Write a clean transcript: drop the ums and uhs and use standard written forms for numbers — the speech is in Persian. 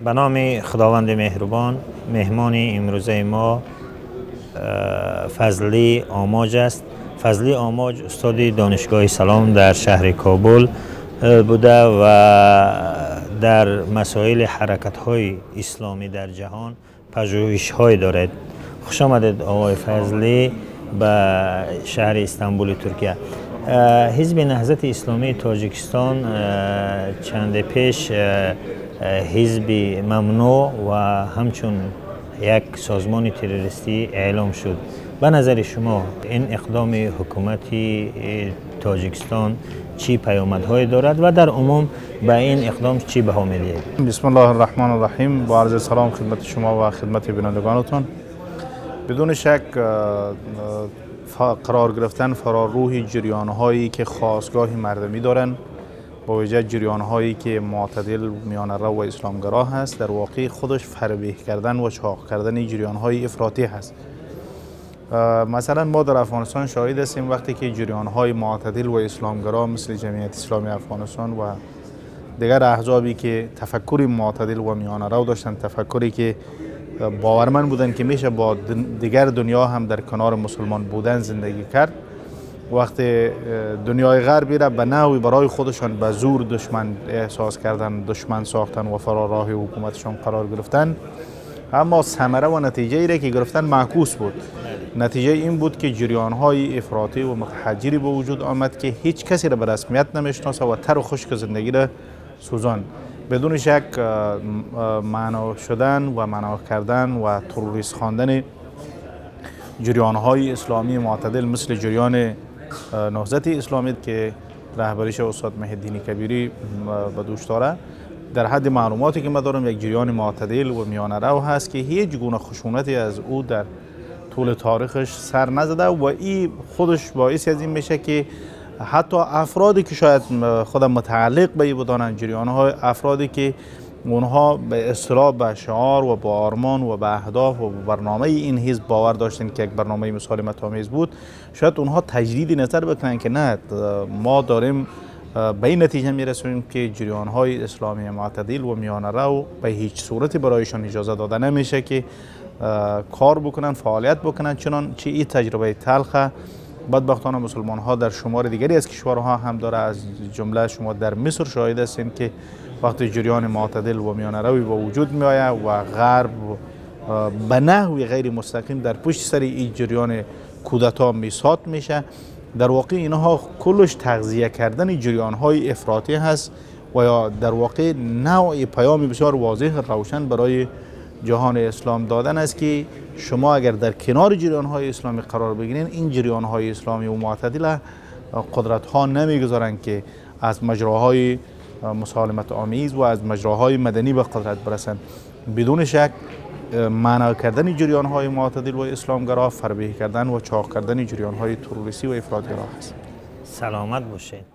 به نام خداوند مهربان. مهمان امروزه ما فضلی آماج است. فضلی آماج استاد دانشگاه سلام در شهر کابل بوده و در مسائل حرکت‌های اسلامی در جهان پژوهش‌های دارد. خوش آمدید آقای فضلی به شهر استانبول ترکیه. حزب نهضت اسلامی تاجیکستان چند پیش حزب ممنوع و همچون یک سازمان تروریستی اعلام شد. به نظر شما این اقدام حکومت تاجیکستان چی پیامدهایی دارد و در عموم به این اقدام چی بها می‌دهید؟ بسم الله الرحمن الرحیم. با عرض سلام خدمت شما و خدمت بینندگانتون. بدون شک قرار گرفتن فراروح جریان‌هایی که خواستگاه مردمی دارند، با ویژه جریان‌هایی که معتدل، میانه‌رو و اسلامگرا هست، در واقع خودش فربه کردن و چاق کردن جریان‌های افراطی هست. مثلا ما در افغانستان شاهد هستیم وقتی که جریان‌های معتدل و اسلامگرا مثل جمعیت اسلامی افغانستان و دیگر احزابی که تفکر معتدل و میانه‌رو داشتن، تفکری که باورمند بودن که میشه با دیگر دنیا هم در کنار مسلمان بودن زندگی کرد، وقتی دنیای غربی را به نحوی برای خودشان به زور دشمن احساس کردن، دشمن ساختن و فراراه حکومتشان قرار گرفتن، اما ثمره و نتیجه ای را که گرفتن معکوس بود. نتیجه این بود که جریان‌های افراطی و متحجری به وجود آمد که هیچ کسی را به رسمیت نمیشناسه و تر و خشک زندگی را سوزان. بدون شک معنا شدن و معنا کردن و تروریست خواندن جریان‌های اسلامی معتدل مثل جریان نهضت اسلامی که رهبریش استاد مهدی کبیری به دوش داره، در حد معلوماتی که من دارم یک جریان معتدل و میانه رو هست که هیچ گونه خشونتی از او در طول تاریخش سر نزده و این خودش باعث از این میشه که حتی افرادی که شاید خودم متعلق به این بدانند، جریان‌های افرادی که اونها به اصطلاح به شعار و با آرمان و به اهداف و برنامه این حزب باور داشتن که یک برنامه مسالمت آمیز بود، شاید اونها تجدید نظر بکنن که نه، ما داریم به این نتیجه میرسیم که جریان‌های اسلامی معتدل و میانه رو به هیچ صورتی برایشان اجازه داده نمیشه که کار بکنن، فعالیت بکنن. چنانچه این تجربه تلخ بدبختانه مسلمان ها در شمار دیگری از کشورها هم داره. از جمله شما در مصر شاهد هستین که وقتی جریان معتدل و میانه روی به وجود می آید و غرب به نحوی غیر مستقیم در پشت سر این جریان کودتا میسات میشه، در واقع اینها کلش تغذیه کردن جریان های افراطی هست و یا در واقع نوع پیامی بسیار واضح روشن برای جهان اسلام دادن است که شما اگر در کنار جریان های اسلامی قرار بگیرین، این جریان های اسلامی و معتدل قدرت ها نمیگذارند که از مجراهای مسالمت آمیز و از مجراهای مدنی به قدرت برسند. بدون شک معنا کردن جریان های معتدل و اسلامگرا، فربه کردن و چاق کردن جریان های تروریستی و افراطگرا است. سلامت باشید.